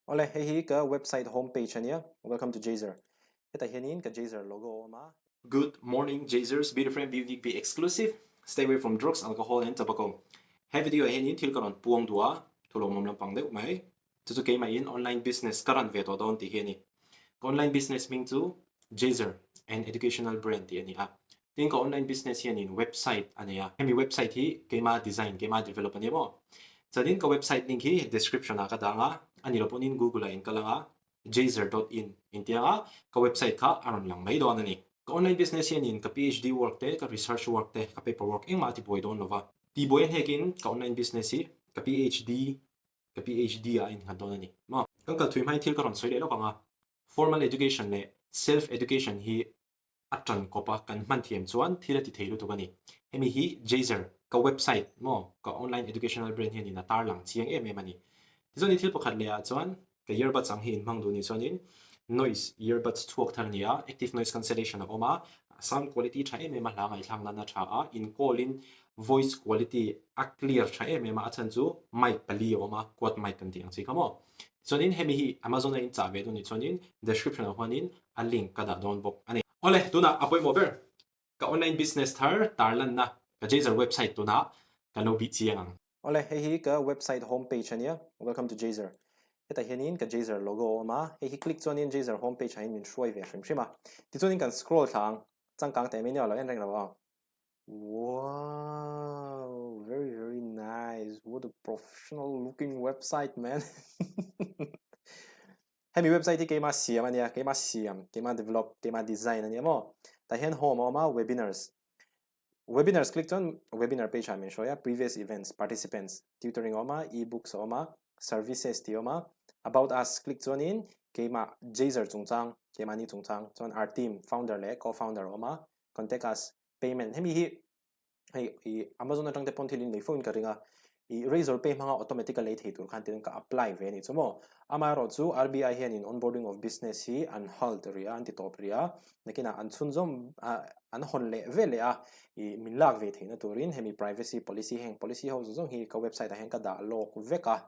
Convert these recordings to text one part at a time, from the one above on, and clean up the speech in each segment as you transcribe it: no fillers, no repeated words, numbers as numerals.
Awle, hei hi ka website home page a nia, Welcome to Jazer. Hetah hianin ka Jazer logo a awm a. Good morning Jazers, be different, be unique, be exclusive, stay away from drugs, alcohol and tobacco. He video ah hianin thil ka rawn puang duh a, thu lawmawm lampang deuh mai. Chu chu keimahin online business ka run ve tawh dawn tih hi a ni. Ka online business hming chu Jazer and Educational Brand tih a ni a. Tin ka online business hianin website a nei a, hemi website hi keima design, keima develop a ni maw? Chuanin ka website link hi description ah ka dang a, a ni lo pawhin Google ah in kal ang a, jazer dot in inti ang a, ka website kha a rawn lang mai dawn a ni. Ka online business hianin ka PhD work te, ka research work te, ka paper work engmah a tibuai dawn lo va. Tibuai a hnekin ka online business hi ka PhD ka PhD ah a innghat dawn a ni maw? Kan kal thui hmain thil ka rawn sawi leh lawk ang a, formal education leh self education hi a tan kawp a, kan hman thiam chuan thil a ti thei lutuk a ni. Hemi hi Jazer, ka website maw, ka online educational brand hianin a tarlang chiang em em a ni. Tichuan i thil pakhat leh ah chuan ka earbuds ang hi inhmang duh ni chuanin noise earbuds chhuak thar a ni a, active noise cancellation a awm a, sound quality tha em em a hla ngaihthlak nan a tha a, in call in voice quality a clear tha em em a, a chhan chu mic pali a awm a, quad mic kan tih ang chi kha maw. Chuanin hemi hi Amazon a in chah ve dawn nih chuanin description ah huanin a link ka dah dawn bawk a ni. Awle, tunah a pawimawh ber ka online business thar tarlanna ka Jazer website tunah kan lo bih chiang ang. Awle, hei hi ka website home page a nia, Welcome to Jazer. Hetah hianin ka Jazer logo a awm a, hei hi click chuanin Jazer home page ah hian min hruai ve hrim hrim a. Tichuanin kan scroll thla ang, changkang teh mai nia lo en reng lo ang. Wow, very very nice, what a professional looking website man. Hemi website hi keimah siam a nia, keimah siam, keimah develop, keimah design a nia maw. Tah hian home a awm a, webinars. Webinars click chuan webinar page ah min hruai a, previous events, participants, tutoring a awm a, e-books a awm a, services tih a awm a, about us click chuanin keimah Jazer chungchang, keimahni chungchang chuan our team, founder leh co-founder a awm a, contact us, payment hemi hi hei i Amazon atang te pawn thil in lei fo in ka ring a, i Razor Pay hmanga automatic a lei thei tur khan tiin ka apply ve a ni chu maw. Amaherawhchu RBI hianin onboarding of business hi an halt rih a, an ti tawp rih a, nakinah an chhunzawm an hawn leh ve leh a, i min lak ve theihna turin hemi privacy policy heng policy ho zawng zawng hi ka website ah hian ka dah lawk vek a,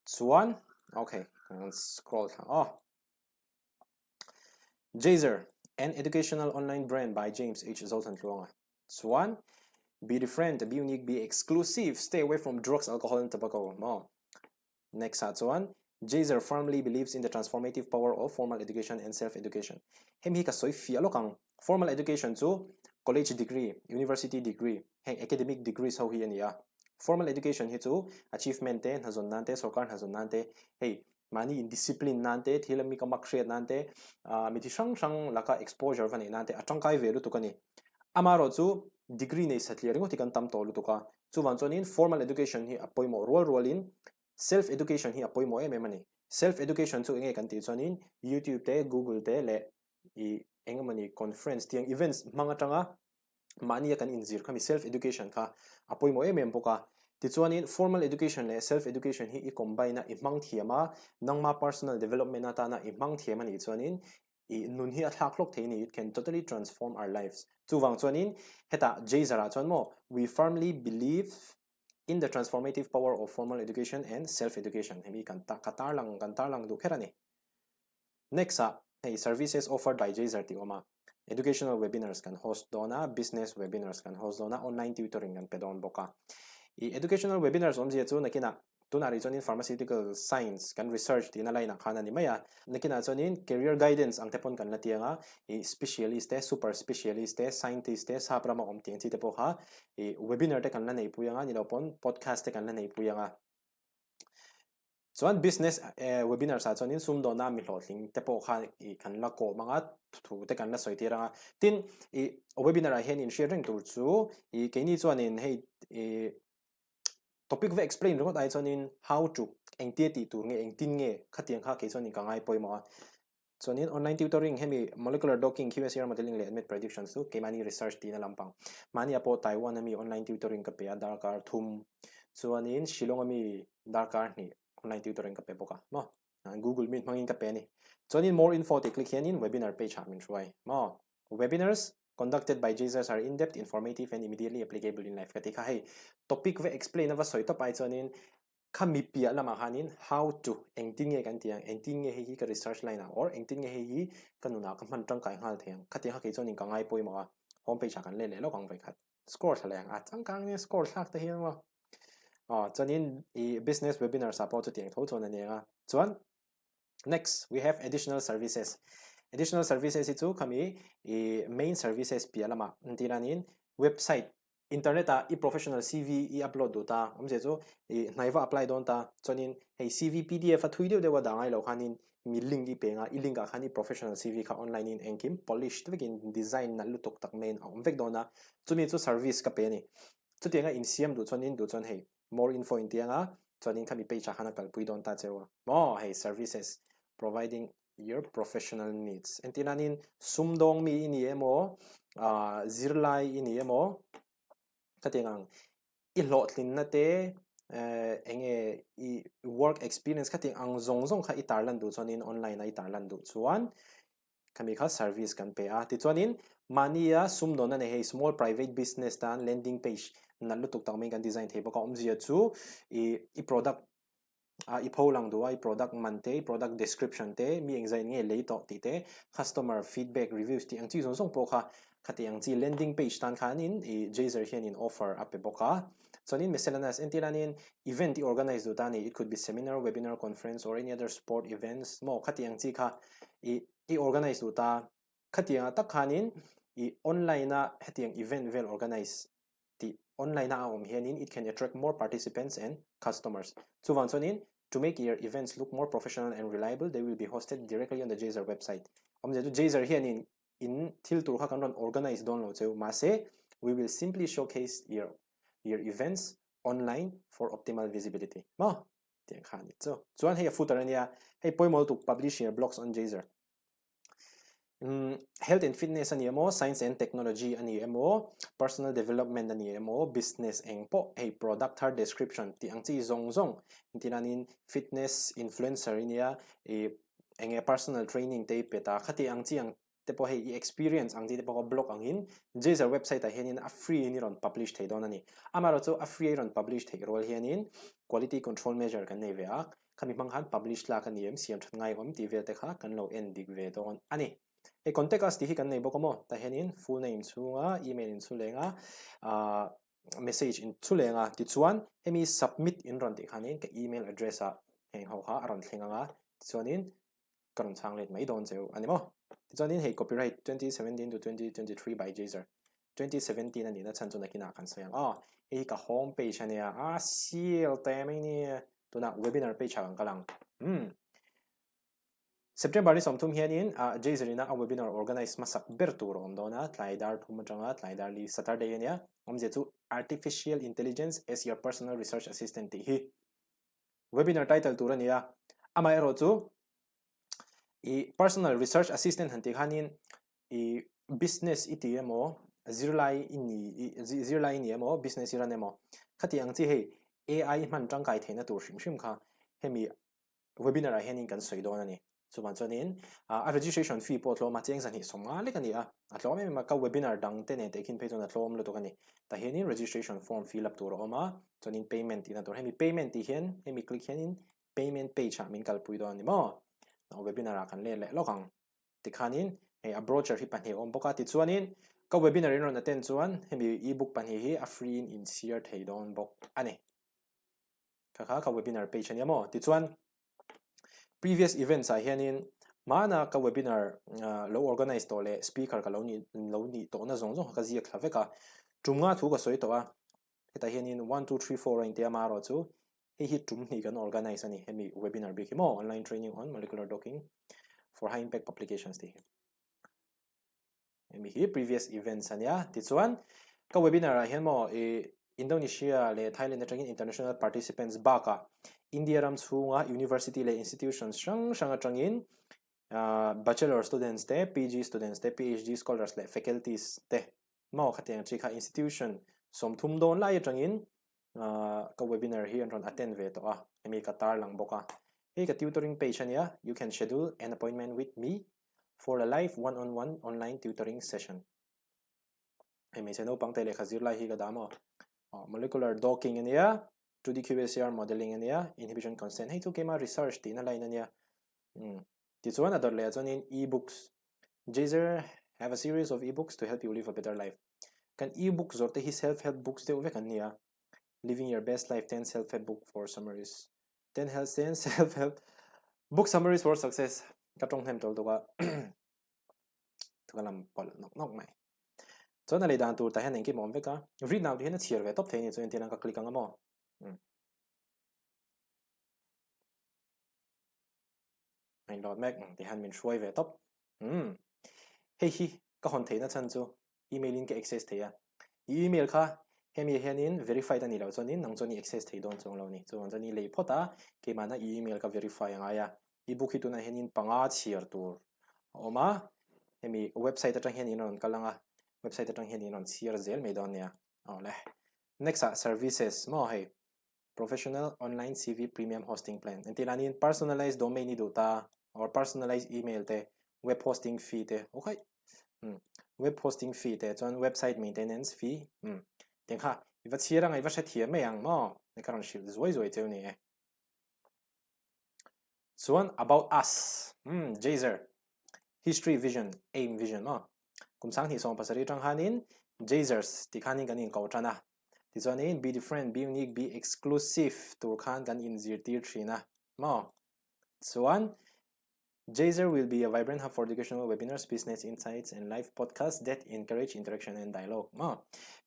chuan okay kan scroll thla aw. Jazer, an educational online brand by James H. Zoltantluanga. Chuan, be different, be unique, be exclusive, stay away from drugs, alcohol and tobacco. Maw? Next ah chuan, Jazer firmly believes in the transformative power of formal education and self-education. Hemi hi ka sawi fiah lawk ang. Formal education chu college degree, university degree, heng academic degrees ho hi a ni a. Formal education hi chu achievement te, hnazawn nan te, sorkar hnazawn nan te, hei Mahni in discipline nan te, thil ami ka mak hriat nan te, mi thi hrang hrang laka exposure va neih nan te a tangkai ve lutuk a ni. Amaherawh chu degree nei satliah ringawt hi kan tam tawh lutuk a, chuvang chuanin formal education hi a pawimawh rual rualin self education hi a pawimawh em em a ni. Self education chu enge kan tih chuanin youtube te, google te leh ih engemawni conference tiang events hmang atanga mahnia kan inzir kha mi self education kha a pawimawh em em bawk a. Tichuanin formal education leh self education hi i combine a, i hmang thiam a, nangma personal development atana i hmang thiam a nih chuanin i nun hi a thlak hlawk thei a ni, it can totally transform our lives. Chuvang chuanin hetah Jazer ah chuan maw we firmly believe in the transformative power of formal education and self education hemi kan ka tarlang kan tarlang duh kher a ni. Next ah hei services offered by Jazer tih awm a, educational webinars kan host dawn a, business webinars kan host dawn a, online tutoring kan pe dawn bawk a. I educational webinars awmzia chu nakinah tunah rih chuanin pharmaceutical science kan research tihna line ah khan a ni mai a, nakinah chuanin career guidance ang te pawn kan la tiang a, i specialist te, super specialist te, scientist te, sap rama awm tih ang chi te pawh kha i webinar te kan la neihpui ang a, ni lo pawn podcast te kan la neihpui ang a. Chuan business webinars ah chuanin sumdawna mi hlawhtling te pawh kha ih kan la kawm anga thu te kan la sawi tir anga. Tin, ih webinar ah hian inhriat reng tur chu ih keini chuanin hei ih topic va explain ringawt ai chuanin how to engtia tih tur nge engtin nge khatiang kha kei chuanin ka ngai pawimawh a. Chuanin online tutoring hemi molecular docking, QSAR modeling leh admit predictions chu keimahni research tihna lampang. Mahnia pawh Taiwan ami online tutoring ka pe a darkar thum. Chuanin Shillong ami darkar hnih online tutoring ka pe bawk a maw. Google Meet hmangin ka pe a ni. Chuanin more info tih click hianin webinar page ah min hruai maw. Webinars conducted by Jesus are in-depth, informative and immediately applicable in life ka ti kha hei topic va explain a va sawi tawp ai chuanin. Khami piah lamah khanin how to engtin nge kan tih ang, engtin nge hei hi ka research line ah or engtin nge hei hi ka nunah ka hman tangkai nghal thei ang, khatiang kha kei chuanin ka ngai pawimawh a, home page ah kan let leh lawk ang vawikhat. Score thla leh ang a, changkang nia score thlak te hian maw. Aw chuanin i business webinars ah pawh chutiang tho chuan a ni ang a, chuan next we have additional services. Additional services hi chu khami i main services piah lamah entiranin website Internet ah i professional CV i upload duh ta, awmzia chu i hnaiva apply dawn ta, chuanin hei CV pdf a thui deuh deuh a dah ngai lo khanin mi link i peng a, i link ah khan i professional CV kha online in engkim polished vekin design nalh lutuk tak maiin a awm vek dawn a, chumi chu service ka pe a ni. Chutianga insiam duh chuanin duh chuan hei more info in ti anga chuanin khami page ah khan a kalpui dawn ta cheu a, maw hei services providing your professional needs entinanin sumdawng mi i ni emaw ah zirlai i ni emaw khatiang ang i hlawhtlinna te eh enge i work experience khatiang ang zawng zawng kha i tarlan duh chuanin online a i tarlan duh chuan khami kha service kan pe a tichuanin mahnia sumdawnna nei hei small private business tan landing page nalh lutuk tak mai kan design thei bawk a awmzia chu ih i product a i pho lang duh a i product man te i product description te mi engzah in nge lei tawh tih te customer feedback reviews tih ang chi zawng zawng pawh kha khati ang chi landing page tan khanin i Jayzer hianin offer a pe bawk a chuanin miscellaneous entir anin event i organize duh ta a ni it could be seminar webinar conference or any other sport events maw khati ang chi kha i i organize duh ta khatiang ah tak khanin i online a hetiang event vel organize tih online a a awm hianin it can attract more participants and customers. Chuvang chuanin to make your events look more professional and reliable they will be hosted directly on the Jayzer website. Awmzia chu Jayzer hianin in thil tur kha kan rawn organize dawn lo cheu mahse we will simply showcase your your events online for optimal visibility. Maw? Tiang kha a ni chu. Chuan hei a footer ania hei pawimawh lutuk publish your blogs on Jayzer. Health and fitness a ni emaw, science and technology a ni emaw, personal development a ni emaw, business eng pawh hei product thar description tih ang chi zawng zawng engtin fitness influencer i nia ih eng nge personal training te i pe ta khati ang chi ang te pawh hei i experience ang chi te pawh kha blog angin Jayzer website ah hianin a free in i rawn publish thei dawn a ni. Amaherawhchu a free a i rawn publish theih rual hianin quality control measure kan nei ve a. Khami hmang khan publish tlak a ni em, siam that ngai awm tih vel te kha kan lo en dik ve dawn a ni. Hei contact us tih hi kan nei bawk a maw? Tah hianin full name chhunga email in chhu leng a, ah message in chhu leng a, tichuan hemi submit in rawn tih khanin ka email address ah heng ho kha a rawn thleng ang a, tichuanin ka rawn chhang let mai dawn cheu a ni maw? Tichuanin hei copyright 2017 to 2023 by Jayzer 2017 a nihna chhan chu nakinah kan sawi ang aw. Hei hi ka home page a nia a seal te mai ni tunah webinar page ah kan kal ang. Hmm. September ni 30 hianin a Jayzer ina a webinar organize hmasak ber tur a awm dawn a, tlai dar thum atanga tlai dar li Saturday a nia. Awmzia chu Artificial Intelligence as your personal research assistant tih hi webinar title tur a ni a. Amaherawh chu i personal research assistant han tih khanin i business i ti emaw zirlai i ni zirlai i ni emaw business i ran emaw khati ang chi hei AI hman tangkai theihna tur hrim hrim kha hemi webinar ah hianin kan sawi dawn a ni. Chuvang chuanin a registration fee pawh tlawm a cheng zahnih sawmnga lek a ni a, a tlawm em em a, ka webinar dang te nen tehkhin phei chuan a tlawm lutuk a ni. Tah hianin registration form fill up tur a awm a, chuanin payment tihna tur hemi payment tih hian hemi click hianin payment page ah min kalpui dawn a ni maw? Webinar ah kan let leh lawk ang. Tikhanin hei a brochure hi pahnih a awm bawk a, tichuanin ka webinar in rawn attend chuan hemi ebook pahnih hi a free in inchhiar thei dawn bawk a ni. Kha kha ka webinar page a nia maw? Tichuan previous events ah hianin hmana ka webinar lo organize tawh leh speaker ka lo nih lo nih tawhna zawng zawng kha ka ziak thla vek a, tum nga thu ka sawi tawh a, hetah hianin one two three four a intia amaherawhchu Hei hi tum hnih kan organize a ni, hemi webinar bik hi maw, online training on molecular docking for high impact publications tih hi. Hemi hi previous events a nia, tichuan ka webinar ah hian maw i Indonesia leh Thailand atangin international participants bakah India ram chhunga university leh institutions hrang hrang atangin bachelor students te, PG students te, PhD scholars leh faculties te maw khatiang chi kha institution 30 dawn lai atangin ka webinar hi an rawn attend ve tawh a, hemi ka tarlang bawk a. Hei ka tutoring page a nia, you can schedule an appointment with me for a live one on one online tutoring session. Hei hmeichhe naupang te lehkha zir lai hi ka dah maw? Molecular docking a nia. 2D QSAR modeling ania, inhibition constant hei chu keimah research tihna line ania. Um tichuan a dawt leh ah chuanin e-books Jazer have a series of e-books to help you live a better life. Kan e-book zawrh te hi self-help books deuh vek an ni a. Living your best life 10 self-help book for summaries. 10 health 10 self-help book summaries for success. Ka tawng hnem tawlh tuk a. Thu ka lam pawlh nawk nawk mai. Chuan a lei dan tur tah hian engkim a awm vek a. Read now tih hian a chhiar ve tawp thei a ni chuan entir nan ka click ang a maw. Um. A inload mek ang tih hian min hruai ve tawp. Um. Hei hi ka hawn theihna chhan chu email in ka access thei a. I email kha hemi hianin verified a nih loh chuanin nang chuan i access thei dawn chuang lo a ni. Chuvang chuan i lei phawt a, keimahna i email ka verify a ngai a. I book hi tunah hianin panga chhiar tur a awm a, hemi website atang hian in rawn kal ang a, website atang hian in rawn chhiar zel mai dawn nia. Awle. Next ah services maw hei Professional Online CV Premium Hosting Plan. Engtin anin personalized domain i duh ta or personalized email te, web hosting fee te, okay. Hmm. Web hosting fee te chuan website maintenance fee. Hmm. Tiang kha i va chhiar anga i va hre thiam mai ang maw? Ni ka rawn hrilh zuai zuai cheu ni e. Chuan about us. Hmm, Jazer. History vision, aim vision maw? Kum 2017 tang khanin Jazers ti khanin kan in ko tan a. Tichuanin be different, be unique, be exclusive tur khan kan inzirtir thin a maw? Chuan Jazer will be a vibrant hub for educational webinars, business insights and live podcasts that encourage interaction and dialogue maw?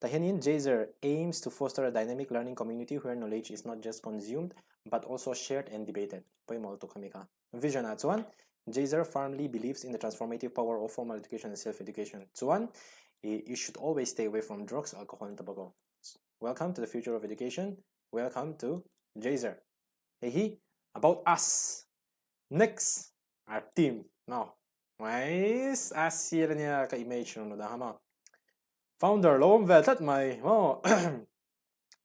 Tahianin Jazer aims to foster a dynamic learning community where knowledge is not just consumed but also shared and debated. Pawimawh lutuk kha mi kha. Vision ah chuan Jazer firmly believes in the transformative power of formal education and self-education. Chuan you should always stay away from drugs, alcohol and tobacco. Welcome to the future of education. Welcome to Jazer. Hei hi about us. Next, our team. No. Nice. A sir ania ka image no da hama. Founder lo awm vel tlat mai. Maw.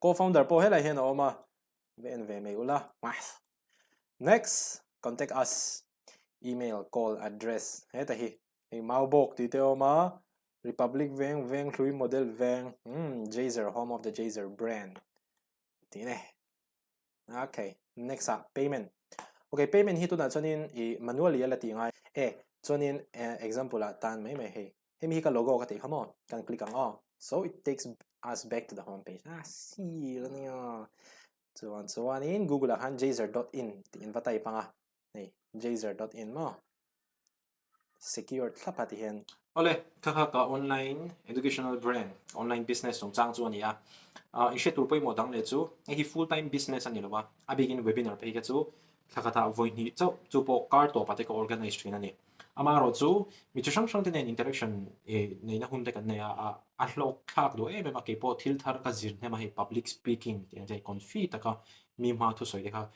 Co-founder pawh helai hian a awm a. Ve en ve mai ula. Nice. Next, contact us. Email, call, address. Heta hi. Hei mau bawk tih te a awm a. Republic Veng, Veng Hlui Model Veng. Hmm, Jazer, home of the Jazer brand. Tih ne. Okay, next ah payment. Okay, payment hi tunah chuanin i manually a la tih ngai. E, chuanin example ah tan mai mai hei. Hemi hi ka logo ka tih kha maw? Kan click ang aw. So it takes us back to the home page. Ah, si la nia. Chuan chuanin Google ah khan jazer.in tih in va type ang a. Hei, jazer.in maw? Secure thlap a ti hian. Awle, kha kha ka online educational brand, online business chungchang chu a ni a. In hre tur pawimawh dang leh chu, hei hi full time business a ni lo a, a bikin webinar phei kha chu thla khatah vawi hnih chauh chu pawh kar tawpah te ka organize thin a ni. Amaherawh chu mi chi hrang hrang te nen interaction neihna hun te kan nei a, a hlawk thlak duh em em a, keipawh thil thar ka zir hnem a hei public speaking tih ang che confi taka mi hma thusawi te kha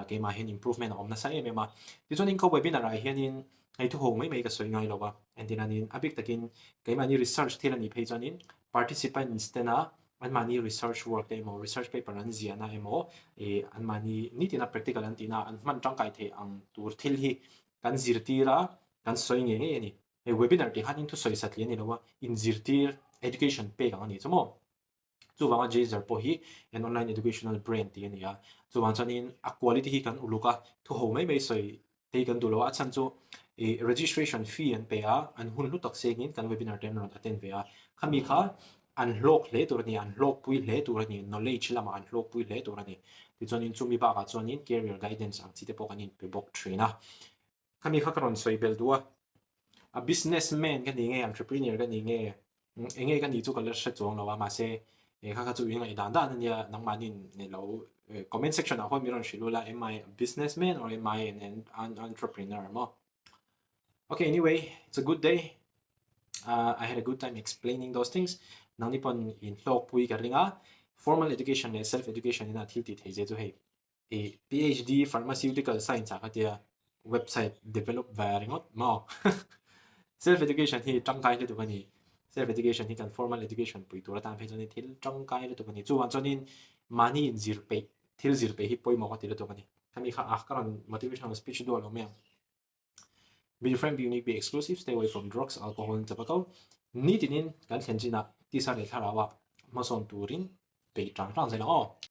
keimah hian improvement a awm nasa em em a. Tichuanin ka webinar ah hianin hei thu ho mai mai ka sawi ngai lo a, engtin a bik takin keimahni research thil a nih phei chuanin participants tena anmahni research work te emaw research paper an ziahna emaw ih anmahni nitina practical an tihna an hman tangkai theih ang tur thil hi kan zirtir a, kan sawi ngei ngei a ni. Hei webinar tih khan inthusawi satliah a ni lo a, inzirtir education pek ang a ni chu maw? Chuvanga Jazer pawh hi an online educational brand tih a ni a, chuvang chuanin a quality hi kan uluk a, thu ho mai mai sawi te hi kan duh lo a, a chhan chu ih registration fee an pe a, an hun hlu tak sengin kan webinar te an rawn attend ve a, khami kha an hlawk hle tur a ni, an hlawkpui hle tur a ni, knowledge lamah an hlawkpui hle tur a ni. Tichuanin chumi bakah chuanin career guidance ang chi te pawh kan inpe bawk thin a. Khami kha ka rawn sawi belh duh a, a business man ka ni nge, entrepreneur ka ni nge, eng nge ka nih chu ka la hre chuang lo a, mahse kha kha chu i ngaih dan dan a nia, nangmahniin ni lo comment section ah khuan min rawn hrilh ula, am I a business man or am I an entrepreneur maw? Okay, anyway, it's a good day. I had a good time explaining those things. Nangni pawn in hlawkpui ka ring a, formal education leh self education ina thil tih thei zia chu hei I PhD Pharmaceutical Science ah kha tia website develop ve ringawt maw? Self education hi tangkai lutuk a ni. Self education hi kan formal education pui tur atan phei chuan thil tangkai lutuk a ni. Chuvang chuanin mahni inzir peih, thil zir peih hi pawimawh ka ti lutuk a ni. Khami kha a ka rawn motivational speech duah lo mai ang. Be different, be unique, be exclusive, stay away from drugs, alcohol and tobacco. Nitinin kan thlen chinah tisa leh thlarauah hmasawn turin peih tang tang zel ang aw.